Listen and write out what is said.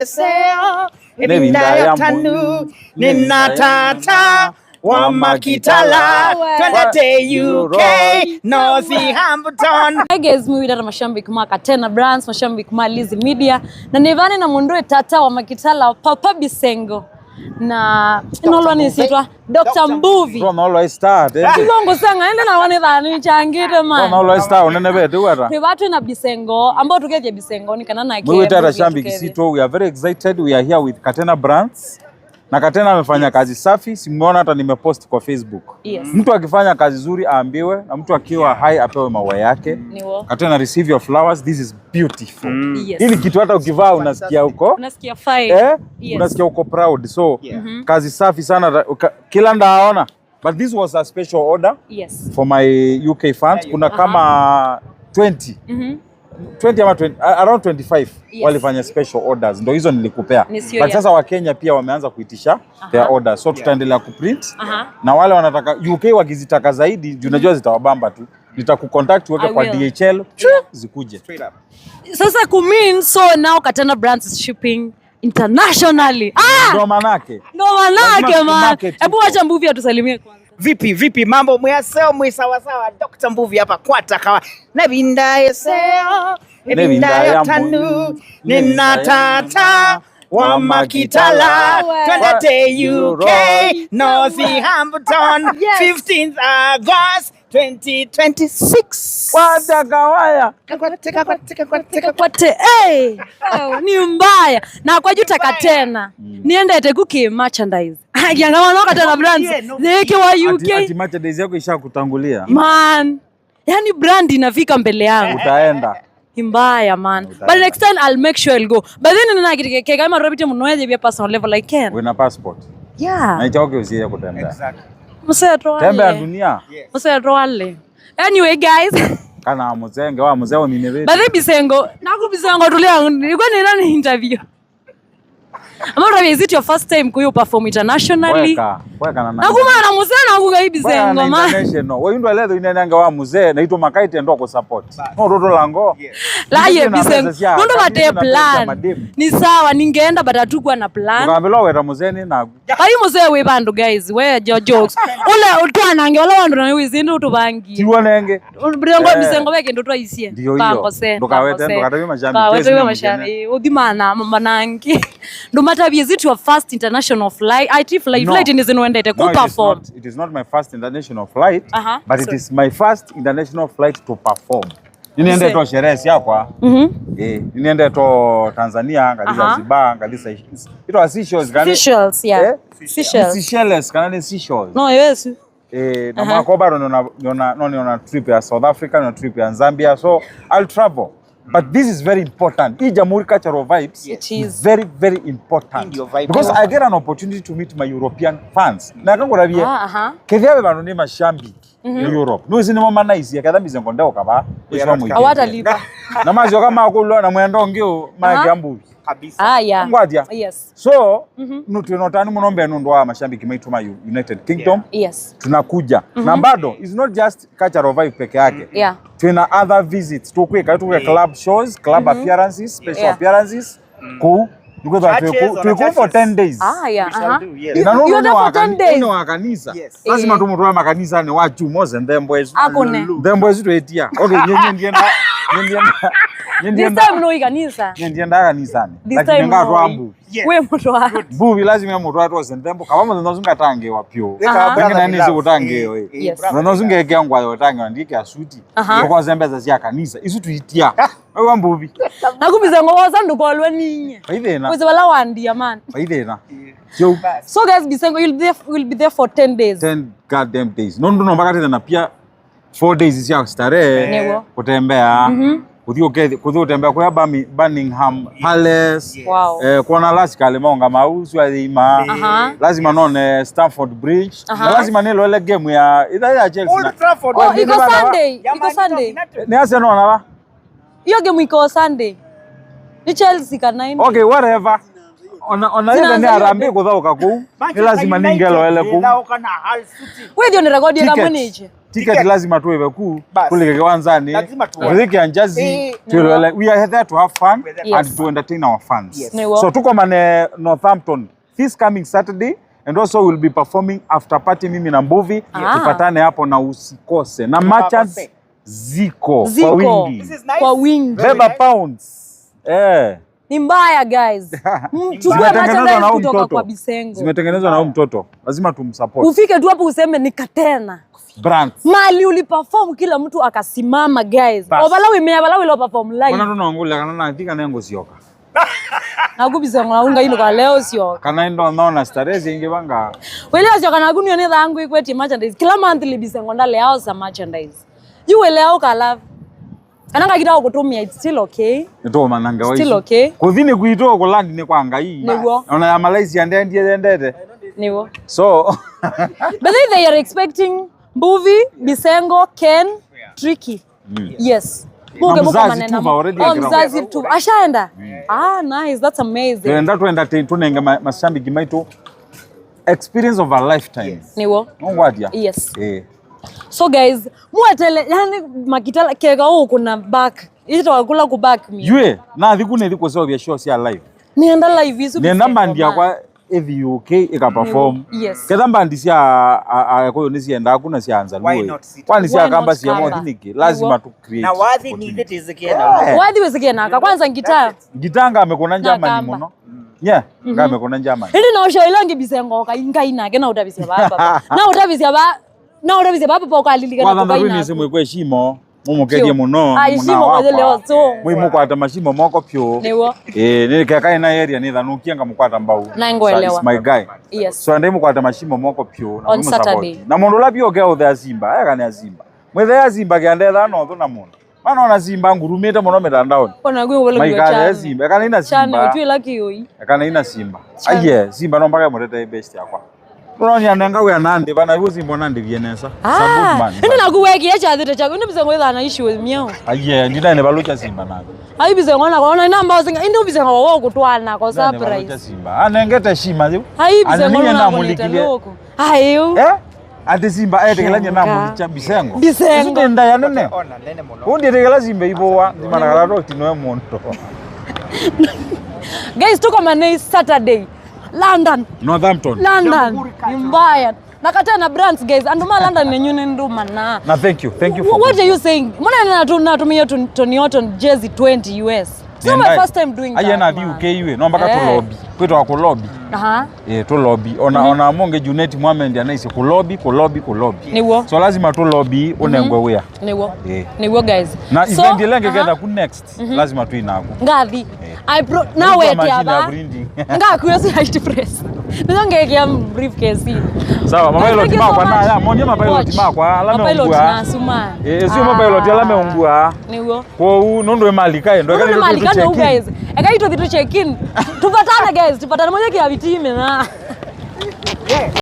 Seo ebinda ya tanu nina tata wa Makitala, twende UK, Northampton. Hi guys, mimi dada mashambiki ma Katena Brands, mashambiki ma Lizzy Media na nivane na mundu tata wa Makitala, Papa Bisengo, na inolwa sitwa Dr. Mbuvi. From always start. Kilongo sanga ende na wane dhani changire man. From always start unene betu wata. Ni na Bisengo ambao tukethia Bisengo ni kana na Mwe tata shambi kisito, we are very excited, we are here with Katena Brands. Na Katena amefanya kazi safi, simuona hata nimepost kwa Facebook. Yes. Mtu akifanya kazi nzuri aambiwe, na mtu akiwa hai apewe maua yake. Katena, receive your flowers, this is beautiful. Yes. Hili kitu hata ukivaa unasikia uko Unasikia fine. Eh? Yes. Unasikia uko proud. So kazi safi sana, kila ndaona. But this was a special order for my UK fans. Kuna kama 20. 20 ama 20, around 25 walifanya special orders, ndio hizo nilikupea. But sasa Wakenya pia wameanza kuitisha their orders, so tutaendelea kuprint na wale wanataka UK wakizitaka zaidi, juu najua zitawabamba tu, nitakucontact uweke I kwa will. DHL zikuje. Straight up. Sasa kumean, so now Katena Brands is shipping internationally. Ah! Ndio manake. Ndo manake Lazima man. tumarket Hebu huko. wacha Mbuvi atusalimie kwanza. Vipi vipi, mambo mwaseo mwi sawa sawa. Dr. Mbuvi hapa kwata kawa nabinda yeseo ebinda ya tanu nina tata wa Makitala, twende UK, Northampton, 15th August 2026. Kwata kawaya. Kwate, kwate, kwate. Kwate, hey! Oh, ni mbaya na kwa juta Katena niendete kuki merchandise yangamano Katena Brands No. ziki wa Ati, UK ati merchandise yako ishakutangulia. Man, yani brand inafika mbele yangu. Utaenda. Mbaya man, Utaenda. But next time I'll make sure I'll go. But then nina kitu kama robite munoeje bia personal level I can. Una passport. Yeah. Na ichoke usiye kutembea. Exactly. Mseto Tembea wale. dunia. Yes. Mseto wale. Anyway guys, Kana muzenge wa muzeo mine but then Bisengo, naku Bisengo tulia, nilikuwa ni nani interview. Amara, is it your first time kuyo perform internationally? Weka, weka na Nakuma na muzee na kuga hii Bwana Bisengo na man. international. Wewe ndo lezo inenanga wa muzee na ito makaite ndo ko support. No roto lango. Yes. Laye Ndio na Bisengo. pesa sia- Ndo bate ndio na pesa plan. mademu. Ni sawa ningeenda but hatukuwa na plan. Ukaambiwa weta muzee ni na Ai muzee we bandu guys, we jo jokes. Ule utwanange wala wandu na wizindu utubangie. tiwa nenge. Bisengo Eh. Bisengo weke ndo twaisie. Ndio hiyo. Kangose. Ndukawete, ndukatebe mashambi. Kawete Chezi mashambi. Uthimana manangi. Ndumatabie, is it your first international flight? IT flight, No. flight ni zinuendete No, ku it is perform. not, it is not my first international flight, but it is my first international flight to perform. Niniende to sherehe siakwa. Eh, niniende to Tanzania, ngali Zanzibar, ngali Seychelles. Ito Seychelles gani? Seychelles, yeah. Eh? Seychelles. Seychelles, kana ni Seychelles. No, yes. Eh, na mwaka bado niona trip ya South Africa, niona trip ya Zambia, so I'll travel. But this is very important. Hii Jamhuri Cultural Vibes It is. Very very important. Ndio vibe. Because I get an opportunity to meet my European fans. Na kangurabie. Kethiabe bano ni mashambiki Europe. Nuzi ni mama nice ketha mizengo ndeo kaba. We are not Awatalipa. Na mazio kama kulwa na mwendo ngio ma ambuvi. Kabisa. Ah, yeah. Ngwatia. Yes. So nutwinotani muno mbenu ndo wa mashambiki maitu ma United Kingdom. Tunakuja na bado it's not just cultural vibe peke yake, tuna other visits tukwika tukwika club shows, club appearances, special appearances ku nikwetha Churches, on twiku for churches. 10 days. Ah, yeah. We shall do, yes. Na You're there for 10 days. wa kanisa Yes. lazima tumutware makanisa ni wachumo nthembo ecu Akune. nthembo ecu twetia. Okay, nyenye ndienda nyenye This ndienda time no ikanisa. nyenye ndienda kanisani, This lakini time ngatwa no. mbuvi. Yes. We mtu wa. Mbuvi lazima mutware twose nthembo kaba muthenya ucio ngatangiwa piu. Brother Nani love. zikutangiwa. Yes. Brother Muthenya ucio love. ngekea ngwayo tangiwa ndike asuti ukonze mbeca cia kanisa icu twitia wa mbuvi. Naku Bisengo wosa ndukolwe ninye. Faithina. Weze wala wandia man. Faithina so So guys, Bisengo, you'll be there for 10 days. 10 goddamn days no ndu no na pia 4 days cia starehe Niguo. kutembea kuthi ukethi kuthi utembea kuya Buckingham Palace, Wow. kuona lasikali maunga mausu athima. Lazima none Stamford Bridge na lazima nilwele game ya itha ya Chelsea Old Trafford. Oh, ni iko bana Sunday. Ya Iko Man Sunday. United. Ni Arsenal na ba Hiyo game iko Sunday. Ni Chelsea kana nini? Okay, whatever. Ona ile ni arambi kuthauka kuu ni lazima ningeloele kuu. Wewe ni rekodi ya mwenyeji. Ticket lazima tuwe kuu kule kiwanzani. Riziki anjazi tuelele. We are there to have fun and to entertain our fans. So tuko mane Northampton this coming Saturday. And also we'll be performing after party mimi na Mbuvi. Tupatane hapo na usikose. Na merchants ziko kwa wingi. This is nice. Kwa wingi. Beba pounds. Ni mbaya guys. Mchukue merchandise kutoka kwa Bisengo. Zimetengenezwa na huyu mtoto. Lazima tumsupport. Ufike tu hapo useme nikatena. Brands. Mali uliperform kila mtu akasimama guys. Obalawi mea balawi lo perform live. Kuna tunaongula kana na thika nengo sioka. Nakubisengo naunga ino kwa leo sio. Kana ndo naona starehe ingi banga. Wele sio kana kunyo ni dhangu ikweti merchandise. Kila month Bisengo ndale yao sa merchandise. You wele yao kala. Kananga kitao kutumia it's still okay. Nito mananga waishi. Still okay. Kuthini kuitoa kulandi ni kwa ngai. Niwo. Ona ya Malaysia ndiye ndende. Niwo. So but then they are expecting Mbuvi, Bisengo, Ken, Tricky. Yes. Na mzazi Tuva already mzazi Tuva. Ashaenda. Ah, nice. That's amazing. Tuenda tu entertain tunenge mashabiki maitu experience of a lifetime. Yes. Niwo. Ngwadia. Yes. So guys, muetele yani makitala kega huko kuna back. Ito wakula ku back mi. Yue, na thiku ne thiku so bia show sia live. Nienda live isu. Nienda bandi yakwa ethi UK ika perform. Yes. Ketha bandi sia akoyo ni sienda kuna sianza luo. Kwani sia kamba sia mothiniki lazima tu create. Na wathi ni tetizikienda. Wathi wezikienda ka kwanza ngitaa. Ngitanga amekona njamani muno. Yeah, ngame kona njamani. Ili na ushawilangi Bisengo ka ingai nake na utabisia baba. Na utabisia ba na utabisia baba pa ukalilika na kubaina. Kwa dhambi ni heshima. Mumukerie muno. Ai shimo kwa leo so. Mwimukwata mashimo moko pyo. Niwo. Ni kaka ina area ni thanukia ngamukwata mbau. Na ngoelewa. So, my guy. Yes. So ande mukwata mashimo moko pyo na on Saturday. Na mundu la pyo geo the Simba, eka ni Simba. Mwethe ya Simba kiande thano thu na mundu. Mana ona Simba ngurumite muno mitandaoni. Ona gwe wala gwe chana. Simba, eka ina Simba. Chana utwi lucky yoi. Eka ina Simba. Aye, Simba no mpaka murete best yakwa. Unaona nenga we anande bana yuzi mbona ndi vienesa. Ah, ndi nakuweki echa thite chako ndi Bisengo itha na issue with miao. Aye, ndi ndane balucha Simba nako. Ayi Bisengo na kona namba singa ndi Bisengo wo kutwana ko surprise. Simba. Anengete shima yu. Ayi Bisengo na mulikilie. Ayo. Ati Simba etekelanye na mulicha Bisengo. Bisengo. Ndi ndaya nene. Ona nene muno. Undi etekela Simba ibowa ndimana kalato tinoe muntu. Guys, tuko manei Saturday. London. Northampton. London. Ni mbaya. Nakataa na brands guys. Anduma London nenyune nduma na. Na thank you. Thank you for what are you saying? Mbona natumia Tony Orton jersey 20 US? It's not my first time doing that. Aye na UK iwe. No mpaka tu lobby. Kwitwa ku lobby. Aha. Tu lobby. Ona monge Junet Mohamed anaisi ku lobby, ku lobby, ku lobby. Niwo. So lazima tu lobby unengwe wea. Niwo. Niwo guys. Na event ilenge ketha ku next. Lazima tu inaku. Ngathi. I pro now wait aba. Ngakuyo si haiti press. Nizongekia briefcase. Sawa, mapilot makwa na ya monia mapilot makwa ala meungua. Mapilot na suma. Sio mapilot ala meungua. Niwo. Kwa u nondo malika ndo kali malika ndo guys. Eka ito thitu check in. Tupatane guys, tupatane moja kia vitime na.